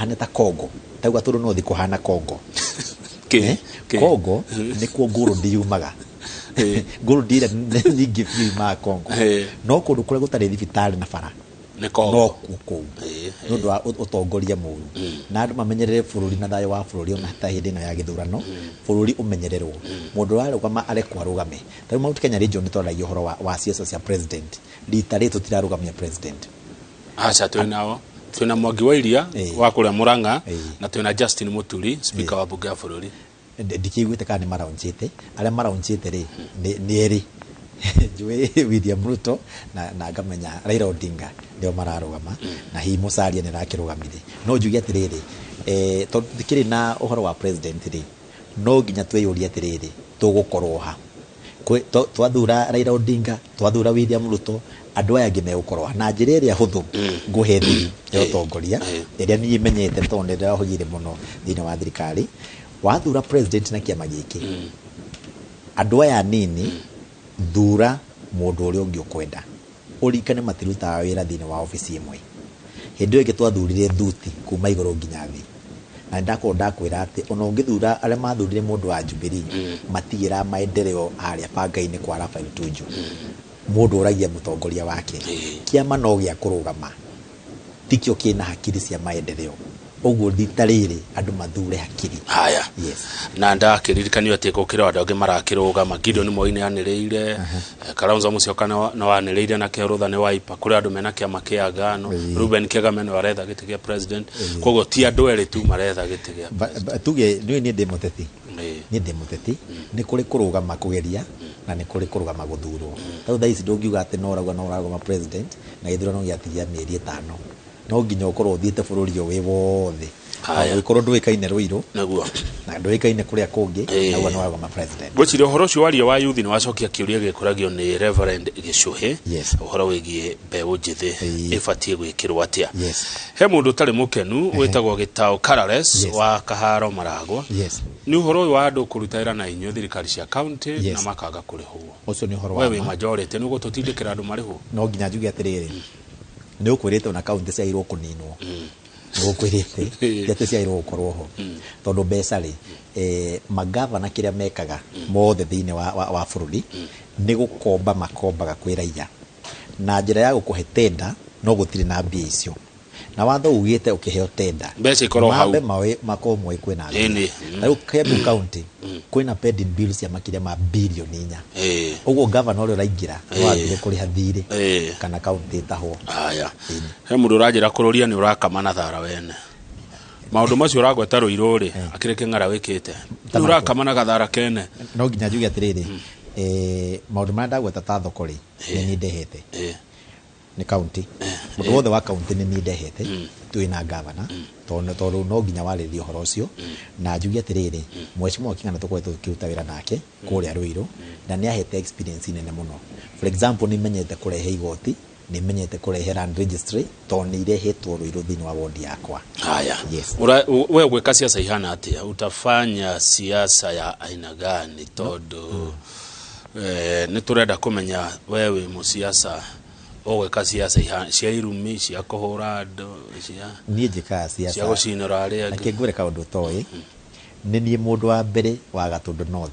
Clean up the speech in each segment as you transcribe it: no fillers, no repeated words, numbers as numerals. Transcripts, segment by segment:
Tũhane ta Congo, tauga tũndũ no thi kũhana Congo. Kĩ? Eh? Kĩ? Congo nĩkuo gold yumaga. Gold ĩrĩa nyingĩ biũ yumaga Congo. No kũndũ kũrĩa gũtarĩ thibitarĩ na bara, Nĩ Congo. No kuo kũu nĩ ũndũ wa ũtongoria mũru. Na andũ mamenyerere bũrũri na thayũ wa bũrũri, ona ta hĩndĩ ĩno ya gĩthurano, bũrũri ũmenyererwo. Mũndũ ũrarũgama arekwo arũgame. Ta rĩu Mount Kenya region nĩ twaragia ũhoro wa ciaca cia president. Rita rĩrĩ tũtirarũgamia president. Aca, twĩ nao, twĩna Mwangi wa Iria wa kũrĩa Mũrang'a, na twĩna Justin Muturi, speaker wa bunge ya bũrũri. Ndikĩiguĩte kana nĩ maraunchĩte. Arĩa maraunchĩte rĩ, nĩ erĩ njũĩ, William Ruto na ngamenya Raila Odinga, nĩo mararũgama, na hihi Musalia nĩ arakĩrũgamire. No njuge atĩrĩrĩ, tondũ tũtikĩrĩ na ũhoro wa president rĩ, no nginya twĩyũrie atĩrĩrĩ, tũgũkorwo ha? Twathura Raila Odinga, twathura William Ruto, andũ aya angĩ megũkorwo ha? Na njĩra ĩrĩa hũthũ ngũhe thiri ya ũtongoria ĩrĩa niĩ menyete, tondũ nĩ ndĩrahũthĩire mũno thĩinĩ wa thirikari, wathura president na kĩama gĩkĩ, andũ aya anini, thura mũndũ ũrĩa ũngĩ ũkwenda. Ũririkane matirutaga wĩra thĩinĩ wa obici ĩmwe. Hĩndĩ ĩyo ĩngĩ twathurire thuti kuma igũrũ nginya thĩ, na nĩndakorwo ndakwĩra atĩ ona ũngĩthura arĩa mathurire mũndũ wa Jubilee, matigĩraga maendeleo harĩa banga-inĩ kwa Raphael Tuju. Mũndũ oragia mũtongoria wake. Kĩama no gĩa kũrũgama, tikĩo kĩna hakiri cia maendeleo. Ũguo rita rĩrĩ andũ mathure hakiri. Haya. Yes. Na ndakĩririkanio atĩ gũkĩrĩ andũ angĩ marakĩrũgama. Gideon Moi nĩ anĩrĩire, Kalonzo Musyoka nĩ wanĩrĩire na Kĩrũtha nĩ Wiper. Kũrĩ andũ mena kĩama kĩa Agano. Reuben Kĩgame nĩ aretha gĩtĩ gĩa president. Koguo ti andũ erĩ tu maretha gĩtĩ gĩa Tuge niĩ ndĩ mũteti. Niĩ ndĩ mũteti. Nĩ kũrĩ kũrũgama kũgeria na nĩ kũrĩ kũrũgama gũthurwo. Tarĩu thaa ici ndũngiuga atĩ no ũrauga no ũrarũgama president na gĩthurano gĩatigia mĩeri 5. No nginya ũkorwo ũthiĩte bũrũri ũyũ wĩ wothe. Haya. Ũngĩkorwo ndũĩkaine Ruiru Nĩguo. na ndũĩkaine kũrĩa kũngĩ, nauga nĩ warũgama president. Ngwĩciria ũhoro ũcio waria wa yuthi nĩ wacokia kĩũria gĩkũragio nĩ Reverend Gĩcũhĩ, ũhoro wĩgiĩ mbeũ njĩthĩ ĩbatiĩ gwĩkĩrwo atĩa. He mũndũ ũtarĩ mũkenu wĩtagwo Gĩtaũ Karales wa Kaharo Maragwa. Nĩ ũhoro ũyũ wa andũ kũruta wĩra na inyuĩ thirikari cia county na makaga kũrĩhwo. Ũcio nĩ ũhoro We wa wĩ ma. Majority nĩ ũgũtũtindĩkĩra andũ marĩhwo? No nginya njuge atĩrĩrĩ, nĩ ũkwĩrĩte ona county ciagĩrĩirwo kũninwo. Nĩ ũkwĩrĩte ti atĩ ciagĩrĩirwo gũkorwo ho, tondũ mbeca rĩ, magavana kĩrĩa mekaga mothe thĩinĩ wa bũrũri nĩ gũkomba makombaga kwĩ raia na njĩra ya gũkũhe tenda, no gũtirĩ na mbia icio, na watho ugĩte ũkĩheo tenda Mbeca ikorwo hau. Mambe mawe makorwo moĩ kwĩna mbia. Ta rĩu Kiambu County kwĩna pending bills cia makĩria ma birioni 4. Ũguo gavana ũrĩa ũraingĩra no ambire kũrĩha thirĩ kana county ĩtahwo. Haya. He mũndũ ũranjĩra kũrũria nĩ ũrakama na thara wene. Maũndũ macio ũragweta Rũirũ rĩ, akĩrĩ kĩng'ara wĩkĩte. Ta Nĩ marĩkũ? ũrakama na gathara kene. No nginya njuge atĩrĩrĩ, maũndũ marĩa ndagweta ta thoko rĩ, nĩ niĩ ndehete. Nĩ county, mũndũ wothe wa county nĩ niĩ ndehete twĩ na gavana, tondũ no nginya warĩrĩrie ũhoro ũcio. Na njuge atĩrĩrĩ, Mheshimiwa King'ana tũkoretwo tũkĩruta wĩra nake kũrĩa Ruiru na nĩ ahete experience nene mũno. For example, nĩ menyete kũrehe igoti, nĩ menyete kũrehe land registry, tondũ nĩ irehetwo Ruiru thĩinĩ wa ward yakwa. Haya. Yes. We ũgwĩka siasa ihana atĩa? Utafanya siasa ya aina gani? Tondũ nĩ tũrenda kũmenya we wĩ mũsiasa ũgwĩka siasa cia irumi, cia kũhũra andũ, cia Niĩ njĩkaga siasa cia gũcinũra arĩa Reke angĩ. Ngwĩre kaũndũ ũtoĩ. Nĩ niĩ mũndũ wa mbere wa Gatũndũ North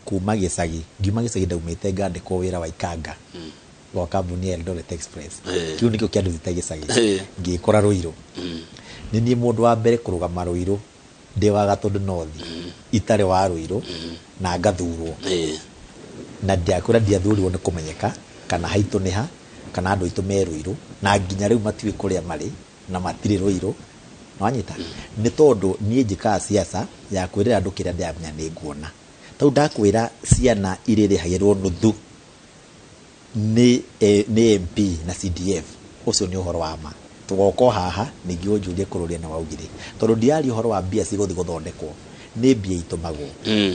kuma gĩcagi. Ngiuma gĩcagi ndaumĩte ngandĩkwo wĩra wa Ikanga gwa kambuni ya Eldoret Express. Kĩu nĩkĩo kĩandutĩte gĩcagi. Ngĩkora Ruiru. Nĩ niĩ mũndũ wa mbere kũrũgama Ruiru ndĩ wa Gatũndũ North, itarĩ wa Ruiru, na ngathurwo. Na ndiakwĩra ndiathurirwo nĩ kũmenyeka kana haitũ nĩ ha, kana andũ aitũ me Ruiru, na nginya rĩu matiũĩ kũrĩa marĩ na matirĩ Ruiru. Nĩwanyita? Nĩ tondũ niĩ njĩkaga siasa ya kwĩrĩra andũ kĩrĩa ndĩramenya nĩ nguona. Tondũ ndakwĩra ciana irĩrĩhagĩrwo nuthu nĩ MP na CDF, ũcio nĩ ũhoro wa ma. Tũgoka o haha ningĩ ũnjũrie kũrũria nĩ waugire, tondũ ndiraria ũhoro wa mbia cigũthiĩ gũthondekwo, nĩ mbia itũmagwo.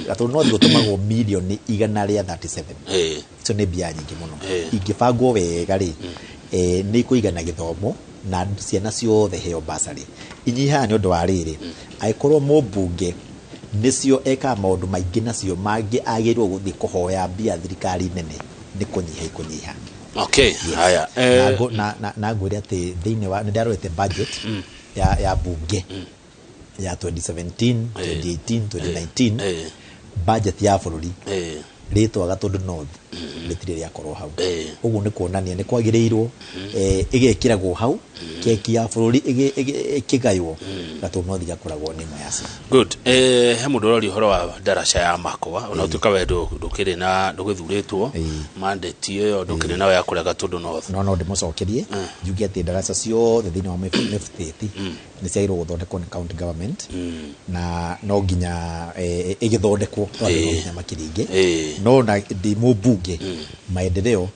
Gatũndũ North gũtũmagwo mirioni 137. Icio nĩ mbia nyingĩ mũno. Ingĩbangwo wega rĩ, nĩ ikũigana gĩthomo na ciana ciothe heo basarĩ. Inyihaga nĩ ũndũ wa rĩrĩ, angĩkorwo mũmbunge nĩcio ekaga maũndũ maingĩ nacio mangĩ agĩrĩirwo gũthiĩ kũhoya mbia thirikari nene, nĩ kũnyiha ikũnyiha. Okay. Yes. Haya. Na ngwĩre atĩ thĩinĩ wa nĩ ndarorete budget. ya bunge ya 2017 2018 2019 budget ya bũrũri rĩtwa Gatũndũ North rĩtirĩ rĩakorwo hau. Ũguo nĩ kuonania nĩ kwagĩrĩirwo ĩgekĩragwo hau keki ya bũrũri ĩkĩgaywo Gatũndũ North igakoragwo nĩ ĩmwe yacio. Good. He mũndũ ũroria ũhoro wa ndaraca ya Makwa, ona ũtuĩka we ndũkĩrĩ na ndũgĩthurĩtwo mandate ĩyo ndũkĩrĩ nayo ya kũrĩa Gatũndũ North. No ndĩmũcokerie njuge atĩ ndaraca ciothe thĩinĩ wa Mĩbutĩti nĩ ciagĩrĩirwo gũthondekwo nĩ county government na no nginya ĩgĩthondekwo tondũ no nginya makĩringe no na ndĩ mũmbunge maendeleo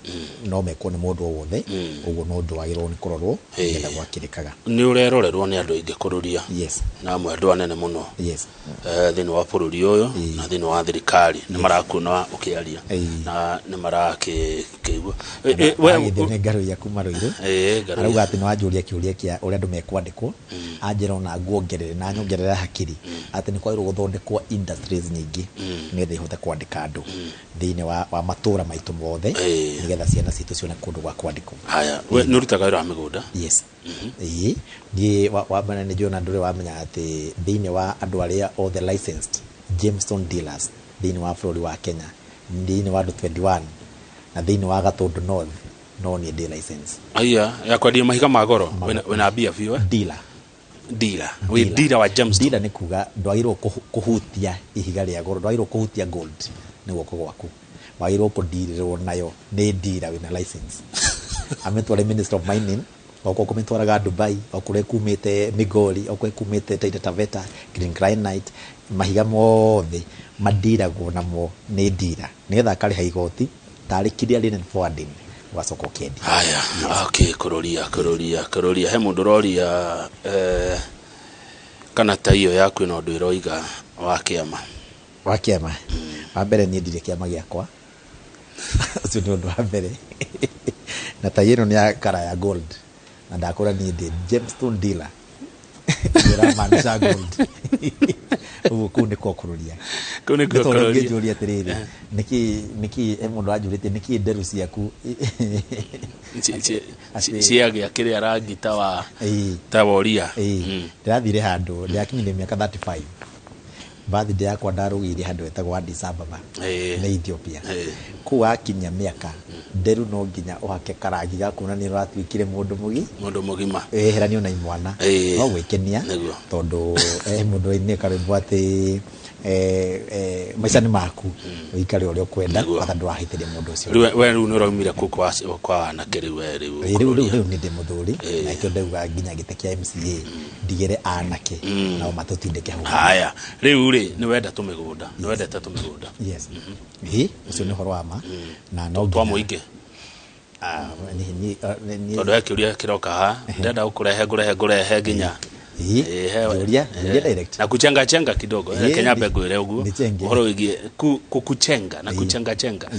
no mekwo nĩ mũndũ o wothe, ũguo no ũndũ wagĩrĩirwo nĩ kũrorwo nĩgetha gwakĩrĩkaga. Nĩ ũrerorerwo nĩ andũ aingĩ kũrũria. Yes. Na amwe andũ anene mũno. Yes. Thĩinĩ wa bũrũri ũyũ na thĩinĩ wa thirikari nĩ marakuona ũkĩaria na nĩ marakĩigua. We nĩ Ngaruiya kuma Ruiru. Arauga atĩ nĩ wanjũria kĩũria kĩa ũrĩa andũ mekwandĩkwo, anjĩra ona nguongerere na nyongerere hakiri atĩ nĩ kwagĩrĩirwo gũthondekwo industries nyingĩ nĩgetha ihote kwandĩka andũ thĩinĩ wa matũra maitũ mothe nĩgetha ciana citũ cione kũndũ gwa kwandĩkwo. Haya, we nĩ ũrutaga wĩra wa mĩgũnda? Yes. Ĩĩ, niĩ wa mbere nĩ njũĩ ndũrĩ wamenya atĩ thĩinĩ wa andũ arĩa othe licensed gemstone dealers thĩinĩ wa bũrũri wa Kenya thĩinĩ wa andũ 21 na thĩinĩ wa Gatũndũ North no niĩ ndĩ license. Aya, ya kwendia mahiga ma goro wĩna mbia biũ? Dealer. Dealer. Wĩ dealer wa gemstone. Dealer nĩ kuga ndwagĩrĩirwo kũhutia ihiga rĩa goro, ndwagĩrĩirwo kũhutia gold nĩ guoko gwaku, wagĩrĩirwo kũndirĩrwo nayo nĩ dealer wĩna license. Amĩtware Minister of Mining, okorwo kũmĩtwaraga Dubai, okorwo ĩkumĩte Migori, okorwo ĩkumĩte Taita Taveta, Green Granite, mahiga mothe mandiragwo namo nĩ dealer nĩgetha akarĩha igoti tarĩ clearing and forwarding ũgacoka ũkĩendia. Haya, okay, kũrũria he mũndũ ũroria kana ta iyo yaku ĩno ũndũ ĩroiga wa kĩama. Wa kĩama? Wa mbere niĩ ndirĩ kĩama gĩakwa. Ũcio nĩ ũndũ wa mbere. Na ta ĩno nĩ ya kara ya gold na ndakũra niĩ ndĩ gemstone dealer. Ndĩramaanisha gold. Ũguo kũu nĩkuo kũrũria. Kũu nĩkuo kũrũria. Ngĩnjũria atĩrĩrĩ, nĩkĩ he mũndũ anjũrĩtie nĩkĩ nderu ciaku ciagĩa kĩrĩa rangi ta wa ta woria. Ndĩrathire handũ ndĩrakinyire mĩaka 35. Birthday yakwa ndarũgĩire handũ hetagwo Addis Ababa nĩ Ethiopia. Kũu wakinya mĩaka nderu no nginya ũhake karangi ga kuonania ũratuĩkire mũndũ mũndũ mũgima, weheranio na imwana, no gwĩkenia tondũ mũndũ ainire karwĩmbo atĩ maica nĩ maku ũikare ũrĩa ũkwenda bata ndũrahĩtĩria mũndũ ũcio. Rĩu we rĩu nĩ ũraumire kũu kwa anake rĩu we rĩu rĩu nĩ ndĩ mũthuri na ikĩo ndauga nginya gĩtĩ kĩa MCA ndigĩre anake nao matũtindĩke hau. Haya, rĩu rĩ nĩ wenda tũmĩgũnda, nĩ wendete tũmĩgũnda? Yes. Ĩĩ, ũcio nĩ ũhoro wa ma na no twa mũingĩ. Tondũ he kĩũria kĩroka haha ndĩrenda gũkũrehe ngũrehe nginya Julia direct na kuchenga chenga kidogo. Kenya mbegu ile uguo uhoro wigie kukuchenga na kuchenga chenga.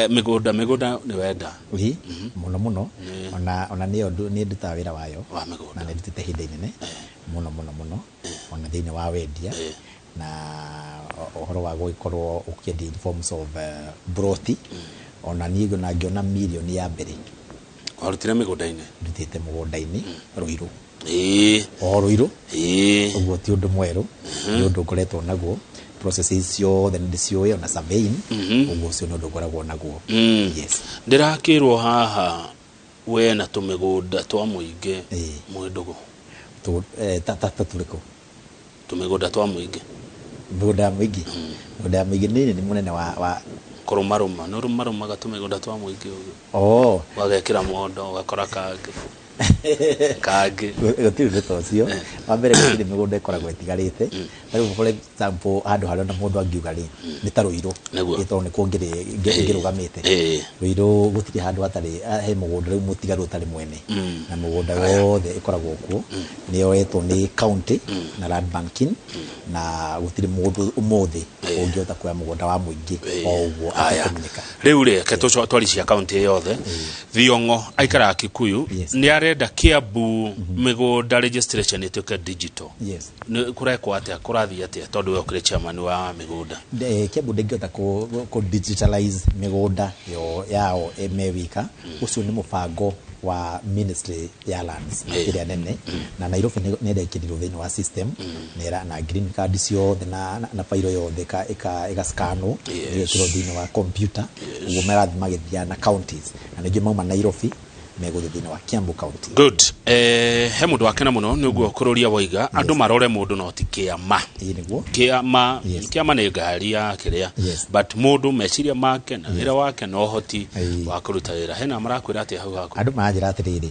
Migunda ni wenda muno muno ona niyo ni nduta wira wayo wa migunda na ndutite hinda inene muno muno muno ona thiini wa wendia na uhoro wa gugikorwo ukiendia in forms of broti ona nie na ngiona milioni ya mbere warutire migunda-ini ndutite mugunda-ini Ruiru. O Ruiru uguo ti undu mweru ni undu ngoretwo naguo processes ciothe nĩ ndĩciũĩ ona surveying uguo ũcio nĩ ũndũ ngoragwo naguo. Yes, ndirakirwo haha we na tũmĩgũnda twa mũingĩ mwĩndũgũ ta tũrĩkũ tũmĩgũnda twa mũingĩ? Mĩgũnda ya mũingĩ, mĩgũnda ya mũingĩ nĩ mũnene wa kũrũmarũma nĩ ũrũmarũmaga tũmĩgũnda twa mũingĩ ũguo ũgagekĩra mondo ũgakora kangĩ kangĩ gũtirĩ ũndũ ta ũcio. Wa mbere gũtirĩ mĩgũnda ĩkoragwo ĩtigarĩte. Rĩu for example handũ harĩa ona mũndũ angiuga rĩ nĩ ta Ruiru tondũ nĩkuo ngĩrũgamĩte. Ruiru gũtirĩ handũ hatarĩ he mũgũnda rĩu mũtigaru ũtarĩ mwene na mũgũnda wothe ĩkoragwo kuo nĩ yoetwo nĩ county na land banking na gũtirĩ mũndũ ũmũthĩ ũngĩhota kuoya mũgũnda wa mũingĩ o ũguo atekũmenyeka. Rĩu rĩ reke twari cia county yothe. Thiong'o aikaraga Kikuyu nĩ arenda Kiambu mĩgũnda registration ĩtuĩke digital. Yes. Nĩ kũrekwo atĩa kũrathiĩ atĩa tondũ we ũkĩrĩ chairman wa mĩgũnda? Kiambu ndĩngĩhota kũ digitalize mĩgũnda yao me wika. Ũcio nĩ mũbango Wa ministry ya lands ĩrĩa nene na Nairobi nĩ ĩrekĩrirwo thĩinĩ wa system na green card ciothe na fairo yothe ĩgascanwo, ĩgekĩrwo thĩinĩ wa computer. Ũguo marathiĩ magĩthiaga na counties, na ningĩ mauma Nairobi megũthiĩ thĩinĩ wa Kiambu County. Good. He mũndũ wakena mũno nĩ ũguo kũrũria waiga andũ marore mũndũ no ti kĩama. Ĩĩ nĩguo. Kĩama kĩama nĩ ngari ya kĩrĩa, but mũndũ meciria make na wĩra wake na ũhoti wa kũruta wĩra. Hena marakwĩra atĩa hau haku? Andũ maranjĩra atĩrĩrĩ,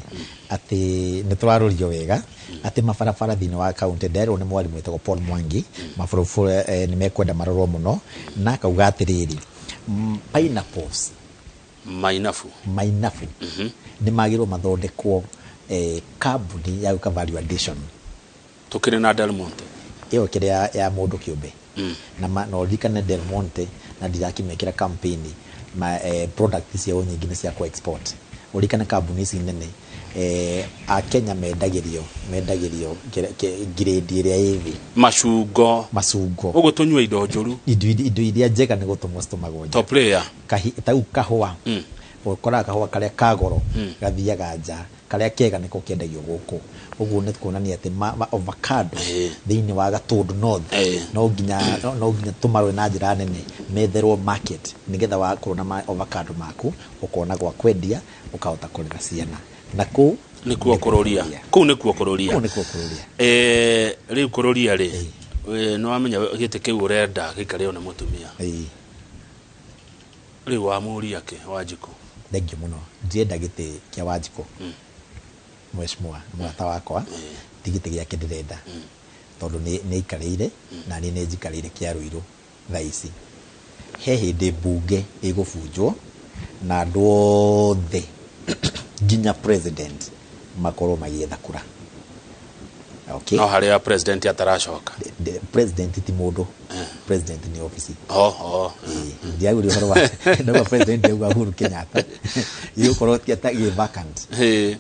atĩ nĩ tũrarũrio wega, atĩ mabarabara thĩinĩ wa county, nderwo nĩ mwarimũ wĩtagwo Paul Mwangi, mabarabara nĩ mekwenda marorwo mũno, na akauga atĩrĩrĩ, pineapples, mainabu, mainabu nĩ magĩrĩirwo mathondekwo kambuni ya gwĩka value addition. Tukĩrĩ na Del Monte. Ĩyo kĩrĩa ya mũndũ kĩũmbe, na ũririkane Del Monte, na ndirakĩmĩkĩra campaign ma product ciao nyingĩ nĩ cia kũ export. Ũririkane kambuni ici nene, Akenya mendagĩrio grade ĩrĩa ĩ thĩ. Macungo. Macungo. Ũguo tũnyue indo njũru. Indo iria njega nĩ gũtũmwo citũmagwo nja. Top layer. Tau kahũa, ũkoraga kahũa karĩa ka goro gathiaga nja, karĩa kega nĩko kendagio gũkũ. Ũguo nĩ kuonania atĩ ma avocado thĩinĩ wa Gatundu North no nginya tũmarore na njĩra nene, metherwo market, nĩgetha wakorwo na avocado maku ũkona gwa kwendia, ũkahota kũrera ciana na kũu. Nĩkuo kũrũria, kũu nĩkuo kũrũria. Kũu nĩkuo kũrũria. Rĩu kũrũria rĩ, nĩ wamenya gĩtĩ kĩu ũrenda gĩikarĩrwo nĩ mũtumia. Rĩu wamũria kĩ Wanjikũ? Thengiũ mũno. Ndirenda gĩtĩ kĩa Wanjikũ, mheshimiwa mũrata wakwa, ti gĩtĩ gĩake ndĩrenda, tondũ nĩ aikarĩire na niĩ nĩ njikarĩire kĩa Ruiru. Thaa ici he hĩndĩ mbunge ĩgũbunjwo na andũ othe nginya president makorwo magĩetha kura, okay? No harĩa president ataracoka. President ti mũndũ, president nĩ obici. Oh. Ndiaguria ũhoro wa ndauga president, ndauga Uhuru Kenyatta, gĩgũkorwo gĩ vacant.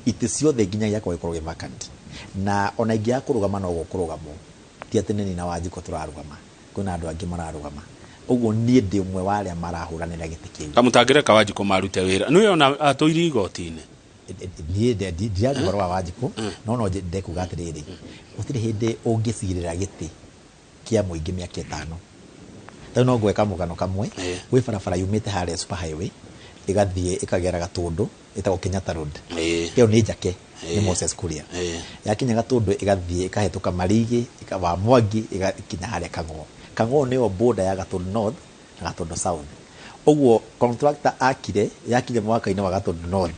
Itĩ ciothe nginya gĩakorwo gĩkorwo gĩ vacant, na ona ingĩaga kũrũgama no gũkũrũgamwo, ti atĩ nĩ niĩ na Wanjikũ tũrarũgama, kwĩna andũ angĩ mararũgama. Ũguo niĩ ndĩ ũmwe wa arĩa marahũranĩra gĩtĩ kĩu. Kamũtangĩreka Wanjikũ marute wĩra nĩwe ona atũirie igoti-inĩ. Niĩ ndiaria ũhoro wa Wanjikũ, no ndekuga atĩrĩrĩ, gũtirĩ hĩndĩ ũngĩcirĩra gĩtĩ kĩa mũingĩ mĩaka 5. Tarĩu no ngweka mũgano kamwe. Gwĩ barabara yumĩte harĩa super highway ĩgathiĩ ĩkagera Gatũndũ, ĩtagwo Kenyatta Road. Ĩyo nĩ njake nĩ Moses Kuria. Yakinya Gatũndũ ĩgathiĩ ĩkahĩtũka Marigi wa Mwangi, ĩgakinya harĩa Kang'o. Kang'o nĩyo border ya Gatũndũ North na Gatũndũ South. Ũguo contractor akire, yakinya mwaka-inĩ wa Gatũndũ North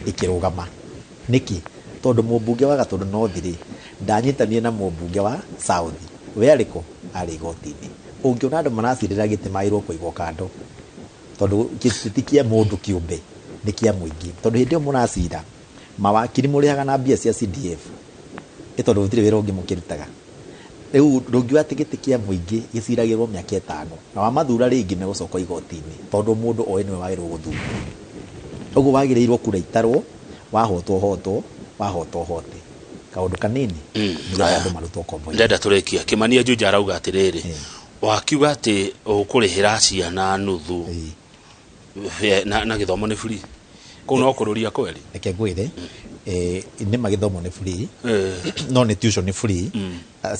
ĩkĩrũgama. Nĩkĩ? Tondũ mũmbunge wa Gatũndũ North rĩ, ndanyitanire na mũmbunge wa South. We arĩ kũ? Arĩ igoti-inĩ. Ũngĩona andũ maracirĩra gĩtĩ magĩrĩirwo kũigwo kando, tondũ gĩtĩ ti kĩa mũndũ kĩũmbe, nĩ kĩa mũingĩ. Tondũ hĩndĩ ĩyo mũracira, mawakiri mũrĩhaga na mbia cia CDF, ĩ tondũ gũtirĩ wĩra ũngĩ mũkĩrutaga. Rĩu ndũngiuga atĩ gĩtĩ kĩa mũingĩ gĩciragĩrwo mĩaka 5, na wamathura rĩngĩ megũcoka igoti-inĩ, tondũ mũndũ oĩ nĩwe wagĩrĩirwo gũthurwo. Ũguo wagĩrĩirwo kura itarwo, wahotwo hotwo, wahotwo hote, kaũndũ kanini nĩgetha andũ marutwo kombo-inĩ. Ndenda tũrĩkia. Kĩmania Juja arauga atĩrĩrĩ, wakiuga atĩ ũkũrĩhĩra ciana nuthu, na gĩthomo nĩ free, kũu no kũrũria kweri? Reke ngwĩre, nĩ magĩthomo nĩ free, no nĩ tuition nĩ free.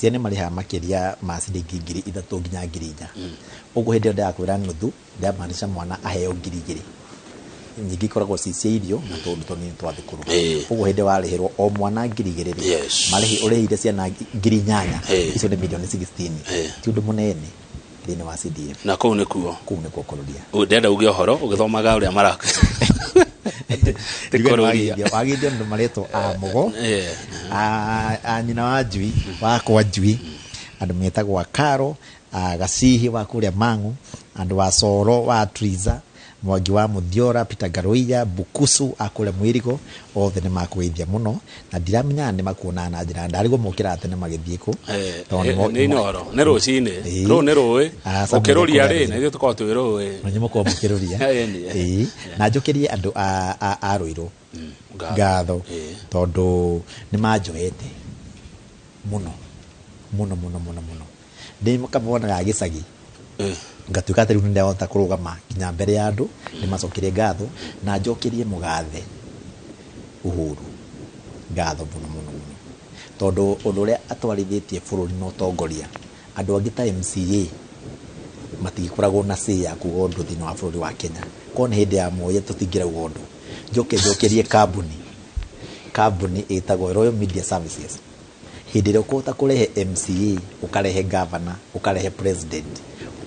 Ciana nĩ marĩhaga makĩria ma ciringi 3,000 nginya 4,000. Ũguo hĩndĩ ĩyo ndĩrakwĩra nuthu, ndĩramaanisha mwana aheo 2,000, nyingĩ ikoragwo ci cia irio na tũũndũ tũnini twa thukuru. Ũguo hĩndĩ warĩhĩrwo o mwana 2,000 rĩ, marĩhi ũrĩhĩire ciana 8,000, icio nĩ mirioni 16. Ti ũndũ mũnene thĩinĩ wa CDF. Na kũu nĩkuo. Kũu nĩkuo kũrũria. Ndĩrenda uge ũhoro ũgĩthomaga ũrĩa marakũ Wagithio wagithio andũ maretwo a mũgo, a nyina wa njui wakwa njui, andũ metagwo a Karo a Gacihi wa kũrĩa Mang'u, andũ a Coro wa Triza, Mwangi wa Muthiora, Peter Garoiya Bukusu a kũrĩa Mwĩrigo, othe nĩ makũgeithia mũno, na ndiramenya nĩ makuonaga na njĩra ndarigwo mokĩraga tene magĩthiĩ kũ. Tondũ nĩ inoro nĩ rũcinĩ. Rũũ nĩ rũĩ. Samuel ũkĩrũria kũrĩa rĩ, na ithuĩ tũkoragwo twĩ rũĩ. Na nyumo korwo mũkĩrũria. Ĩĩ. Na njũkĩrie andũ a Ruiru Ngatho. Ngatho, tondũ nĩ manjoete mũno mũno mũno mũno mũno. Ndĩ kamonaga gĩcagi, ngatuĩka atĩ rĩu nĩ ndahota kũrũgama nginya mbere ya andũ. Nĩ macokerie ngatho na njokerie mũgathe Uhuru ngatho mũno mũno mũno, tondũ ũndũ ũrĩa atwarithĩtie bũrũri na ũtongoria, andũ angĩ ta MCA matigĩkoragwo na say ya kuga ũndũ thĩinĩ wa bũrũri wa Kenya. Korwo nĩ hĩndĩ ya Moi tũtingĩrauga ũndũ. Njoke njokerie kambuni ĩtagwo Royal Media Services. Hĩndĩ ĩrĩa ũkũhota kũrehe MCA, ũkarehe governor, ũkarehe president,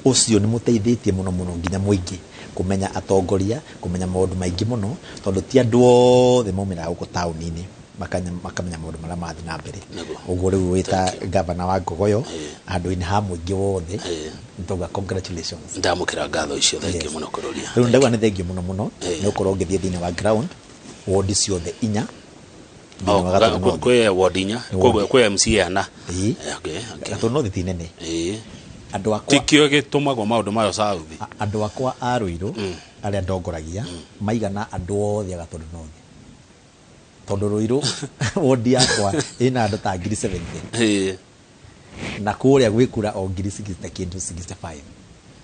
ũcio nĩ mũteithĩtie mũno mũno nginya mũingĩ kũmenya atongoria, kũmenya maũndũ maingĩ mũno, tondũ ti andũ othe maumĩraga gũkũ taũni-inĩ makamenya maũndũ marĩa marathiĩ na mbere. Ũguo rĩu wĩta governor wa Ngogoyo handũ-inĩ ha mũingĩ wothe, nĩtwauga congratulations. Ndamũkĩra ngatho icio, thengiũ mũno kũrũria. Rĩu ndauga nĩ thengiũ mũno mũno nĩ ũkorwo ũgĩthiĩ thĩinĩ wa ground wodi ciothe inya. Kwĩ wodi inya, kwĩ MCA ana. Gatũ North ti nene. Andũ akwa tikio gĩtũmagwo maũndũ mayo South. Andũ akwa a Ruiru arĩa ndongoragia maigana andũ othe a Gatũndũ North, tondũ Ruiru wodi yakwa ĩna andũ ta 70,000 na kũrĩa gwĩkura o 60,000 kĩndũ 65.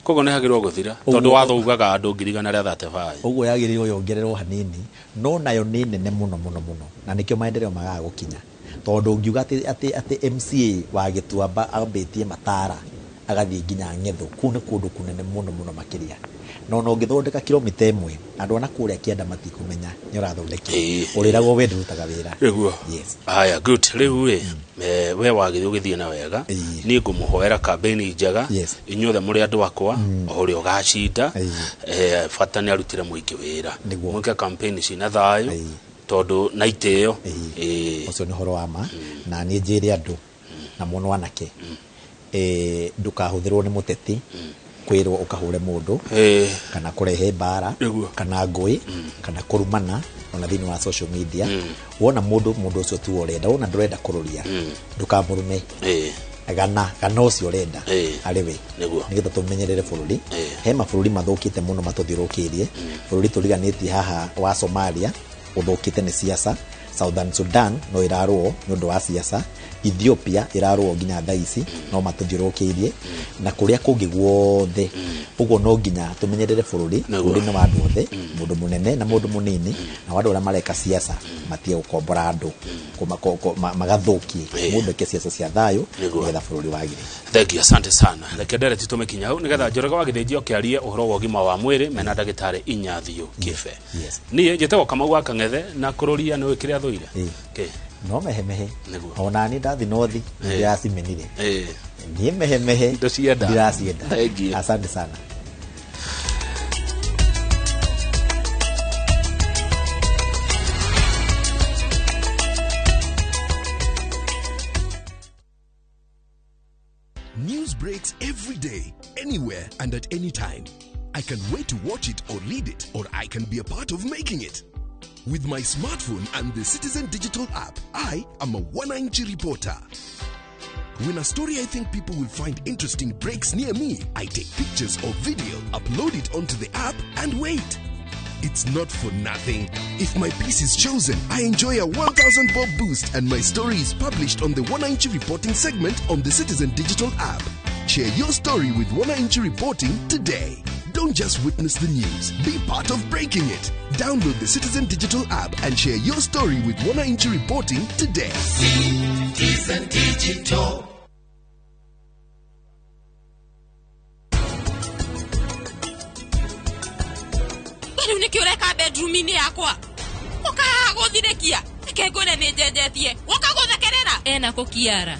Koguo nĩ hagĩrĩirwo gũthira tondũ watho ugaga andũ 135,000. Ũguo yagĩrĩirwo yongererwo hanini, no nayo nĩ nene mũno mũno mũno, na nĩkĩo maendeleo magaga gũkinya, tondũ ũngiuga atĩ MCA wa Gĩtuamba ambĩtie Matara agathiĩ nginya Ng'etho, kũu nĩ kũndũ kũnene mũno mũno makĩria. No no ũngĩthondeka kilomita ĩmwe, andũ ana kũrĩa kĩanda matikũmenya nĩ ũrathondekire, ũrĩragwo we ndũrutaga wĩra. Nĩguo. Yes. Haya, good. Rĩu rĩ, we wagĩrĩirwo ũgĩthiĩ na wega, niĩ ngũmũhoera campaign njega, inyuothe mũrĩ andũ akwa, o ũrĩa ũgacinda, bata nĩ arutire mũingĩ wĩra, mwĩke campaign cina thayũ, tondũ na itĩo. Ũcio nĩ ũhoro wa ma, na niĩ njĩre andũ na mũno anake, ndũkahũthĩrwo nĩ mũteti kwĩrwo ũkahũre mũndũ, kana kũrehe mbara, kana ngũĩ, kana kũrumana ona thĩinĩ wa social media. Wona mũndũ ũcio tu ũrenda, wona ndũrenda kũrũria, ndũkamũrume. Gana ũcio ũrenda arĩ we, nĩgetha tũmenyerere bũrũri. He mabũrũri mathũkĩte mũno matũthiũrũrũkĩirie. Bũrũri tũriganĩtie haha wa Somalia ũthũkĩte nĩ siasa, Southern Sudan no ĩrarũo nĩ ũndũ wa siasa, Ethiopia ĩrarũo nginya thaa ici no matũthiũrũrũkĩirie, na kũrĩa kũngĩ guothe. Ũguo no nginya tũmenyerere bũrũri, bũrũri nĩ wa andũ othe, mũndũ mũnene na mũndũ mũnini, na andũ arĩa mareka siasa matige gũkombora andũ, magathũkie mũndũ eke siasa cia thayũ nĩgetha bũrũri wagĩre. Thank you, asante sana. Reke ndereti tũmĩkinya hau nĩgetha Njoroge wa Gĩthĩnji oke arie ũhoro wa ũgima wa mwĩrĩ mena ndagĩtarĩ Inyathiũ Kĩbe. Niĩ njĩtagwo Kamau wa Kang'ethe na kũrũria nĩ kĩrĩa thũire. No mehemehe. Ona niĩ ndathi nothi ndĩracimenire. Niĩ mehemehe ndĩracienda. Asante sana. News breaks every day, anywhere and at any time. I can wait to watch it or read it, or I can be a part of making it. With my smartphone and the Citizen Digital app, I am a 1-inch reporter. When a story I think people will find interesting breaks near me, I take pictures or video, upload it onto the app, and wait. It's not for nothing. If my piece is chosen, I enjoy a 1,000 bob boost and my story is published on the 1-inch reporting segment on the Citizen Digital app. Share your story with 1-inch reporting today. Don't just witness the news, be part of breaking it. Download the Citizen Digital app and share your story with 1-inch reporting today. Citizen Digital. Rĩu nĩkĩ ũreka bedroom-inĩ yakwa? Ũkahaha gũthirekia. Reke ngwĩre nĩ njenjetie. Ũka gũthekerera. Ena kũ Kiara?